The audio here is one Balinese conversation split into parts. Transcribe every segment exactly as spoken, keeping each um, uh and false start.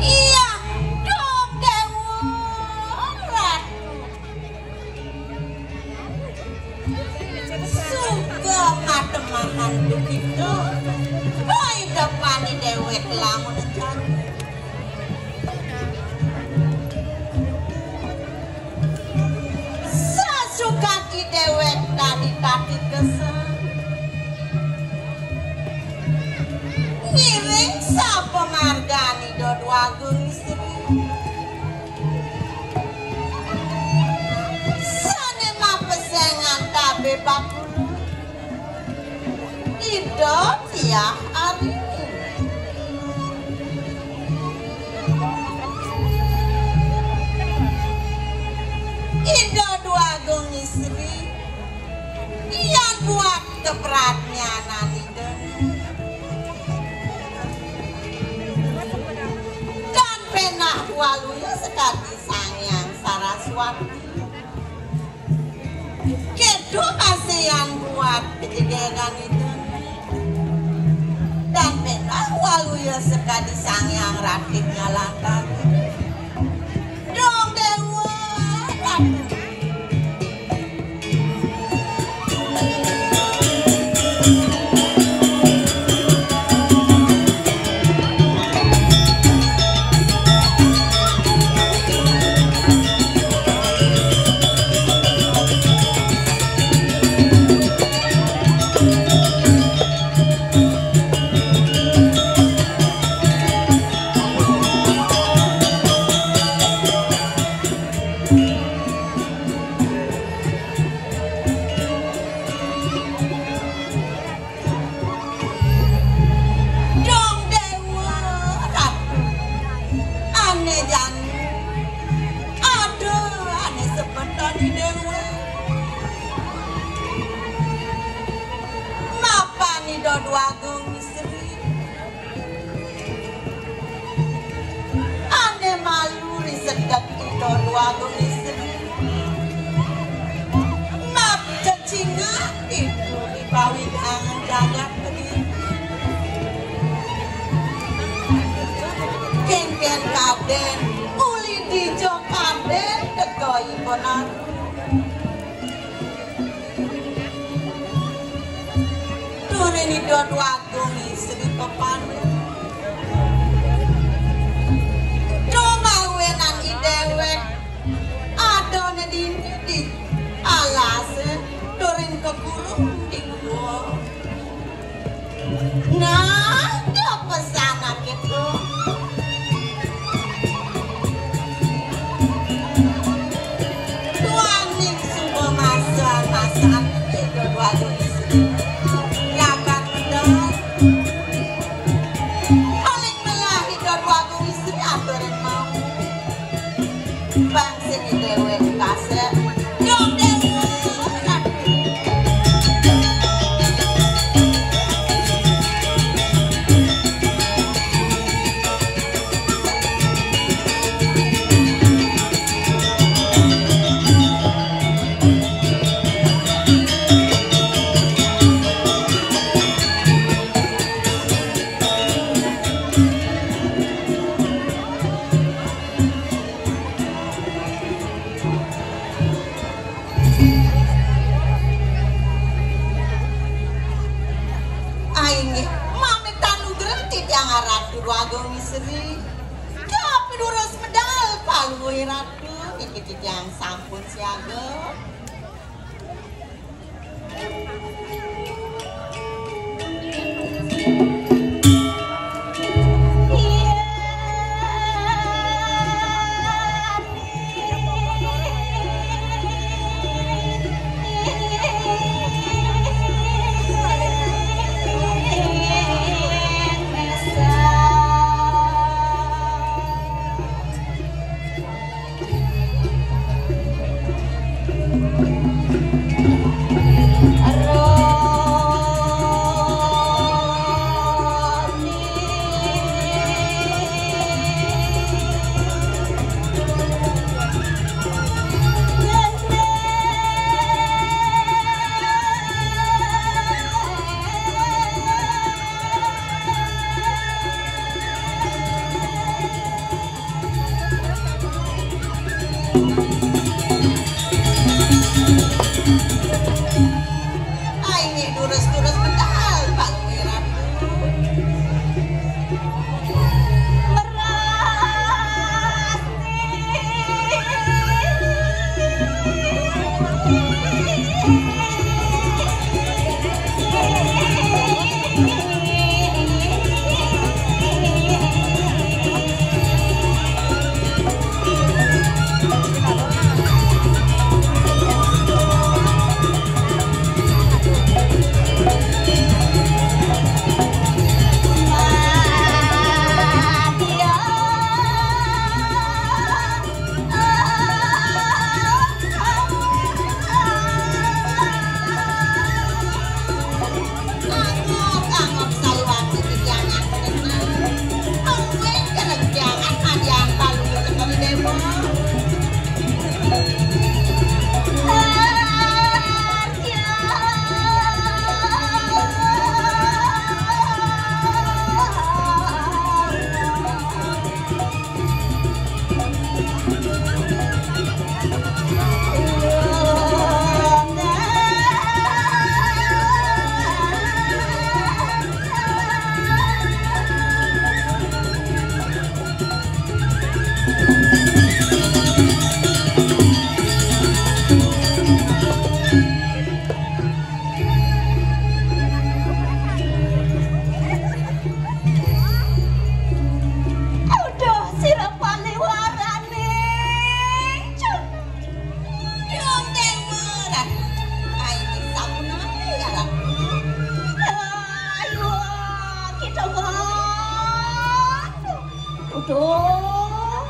Iya, dong, Dewa Ratu. Suga matemahan begitu. Koi depani dewek lamun encan. Sasukan i dewek dadi tati kesel. Ngiring sapamargani Ida Dwagung Istri. Sane mapesengan tabe bakulun. Ida Diah Arini. Ida Dwagung Istri, yan buat kapradnyanan Ida. Tan penah waluya sakadi Sang Hyang Saraswati. Keto kasihan buat kejegegan Ida. Tan penah waluya sakadi Sang Hyang Ratih Ngalantari. Dong Dewa Ratu. Dong Dewa Ratu. Ane jani. Aduh, ane semeton i Dewa. Mapan Ida Dwagung Istri. Ane malu risedek Ida Dwagung Istri. Map cecingak Ida di pawidangan jagat negeri. Kenken kaden, uli dija kaden teka ibonan. Turin Ida Dwagung Istri pepandu. Dumawenan i dewek adane dini di alase, turin kakurung di gua. Nah, da pesan akéto. Duaning suba masan-masan, Ida Dwagung Istri. Lakar medal. Paling melah Ida Dwagung Istri aturin mau. Bang sing déwék kasép. Dong déwék. Mamit tanugrah titiang Ratu Agung Istri. Kapidurus medal paluih Ratu, niki titiang sampun siaga. Ai, nggih, durus-durus medal, Pak Ratu. Aduh, sira paliwarane. Cun. Yonteng merat. Ai, sampun nami ya, Ratu. Ayo, kita mah. Aduh,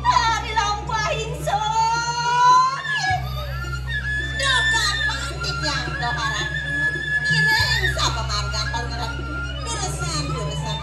hari lampah ingsun. Duh, kapan titiang doharan? Ngiring sapamargan paluran. Duresan, duresan.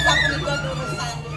Sapunika durus-durus.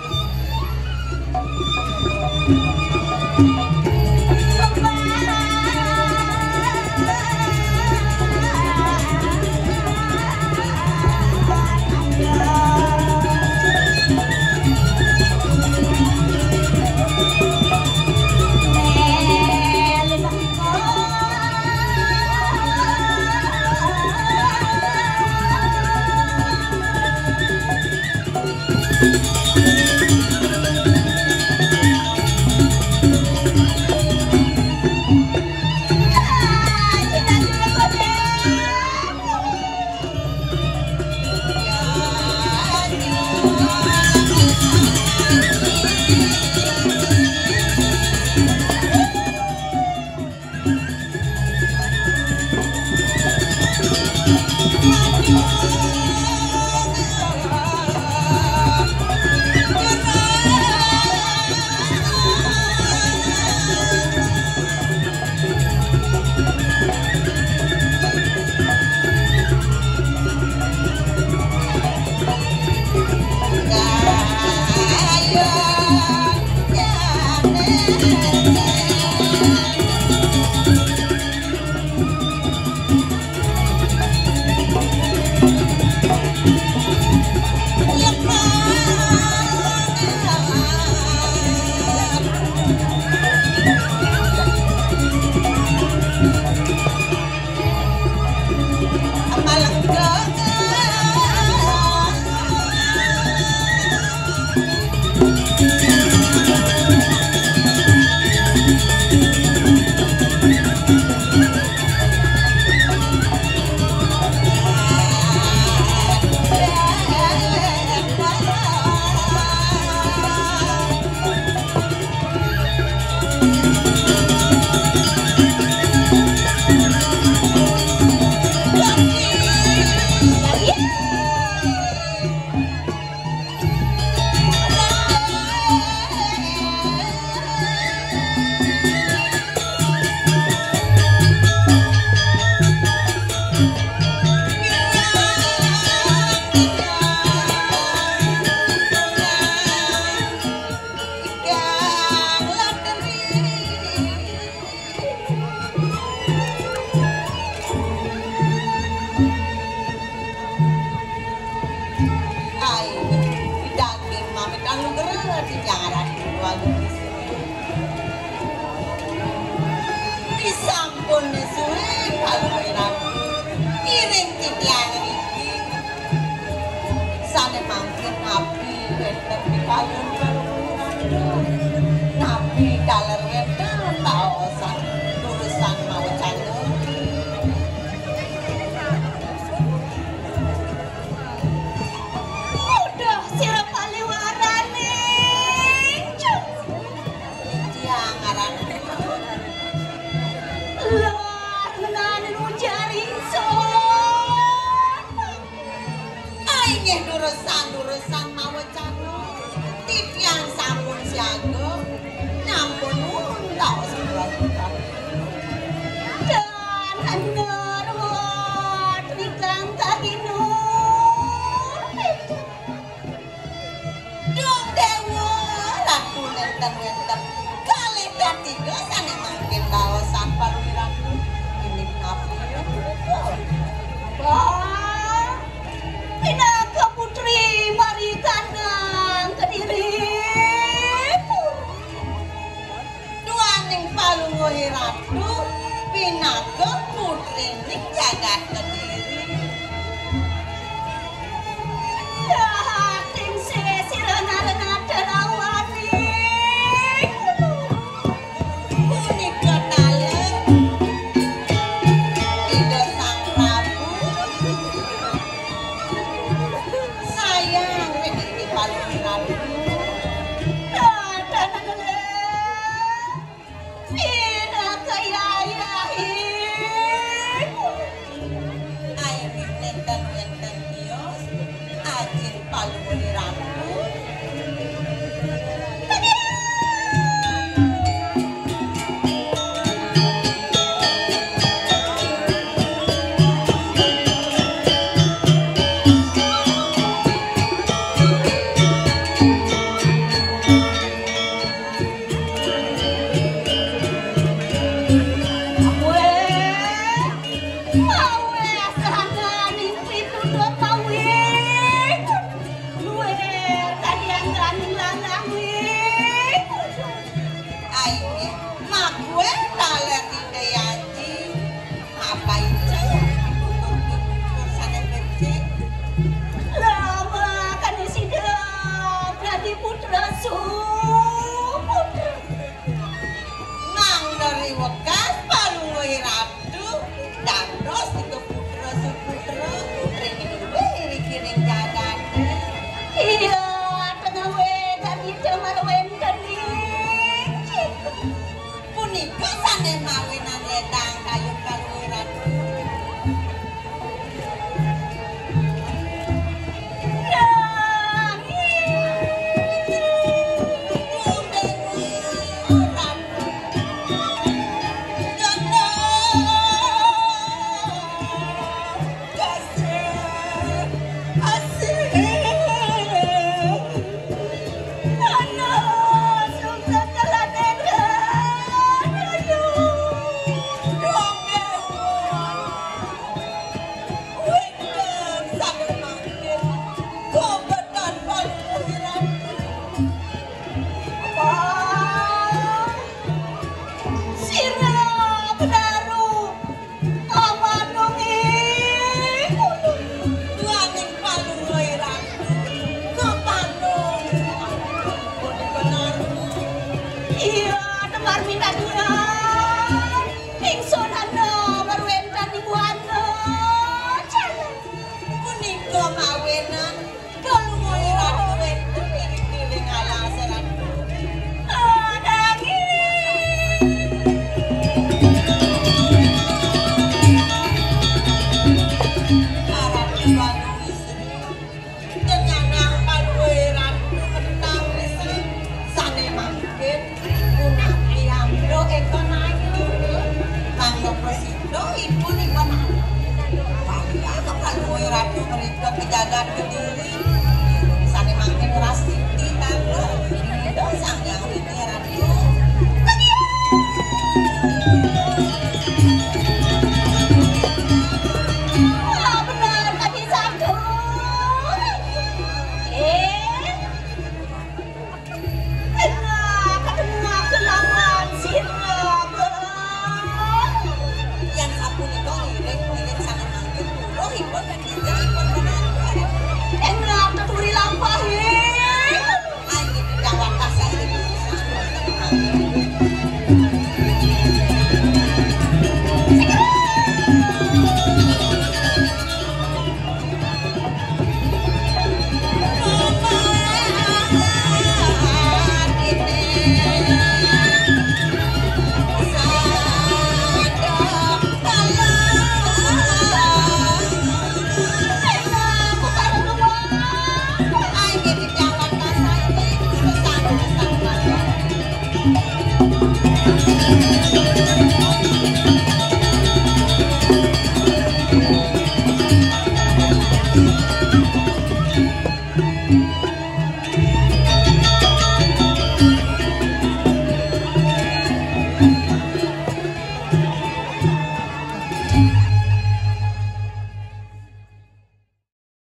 Ai, daging mami kan lu geret di jangaran waduh. Disampun suwe kalawirang iring titiang niki. Sane mangkin napi wenten pikayun kalawirang? Napi taler wenten taosan durusang mawecan? Uduh, sira paliwarane. Titiang aran Luar ngenani ujar ingsun. Ai, inggih durus-durusan mawecana. Titiang sampun siaga. Nyampun untaos. Dan ngeruwet wikang kaginur. Dung Dewa, Ratu nenten-nenten kalih katiga sane mangkin baosan paluiratu. Inggih napi? Wah, pinaka putri Marikandang Kediri. Duaning Palungguh Ratu pinaka putrining jagat Kediri. Rahating sesira narana darawane. Punika taler Ida Sang Prabu sayang ring Palungguh Ratu. Pinaka yayahipun. Ayo, nenten wenten tios, ajin Palungguh Ratu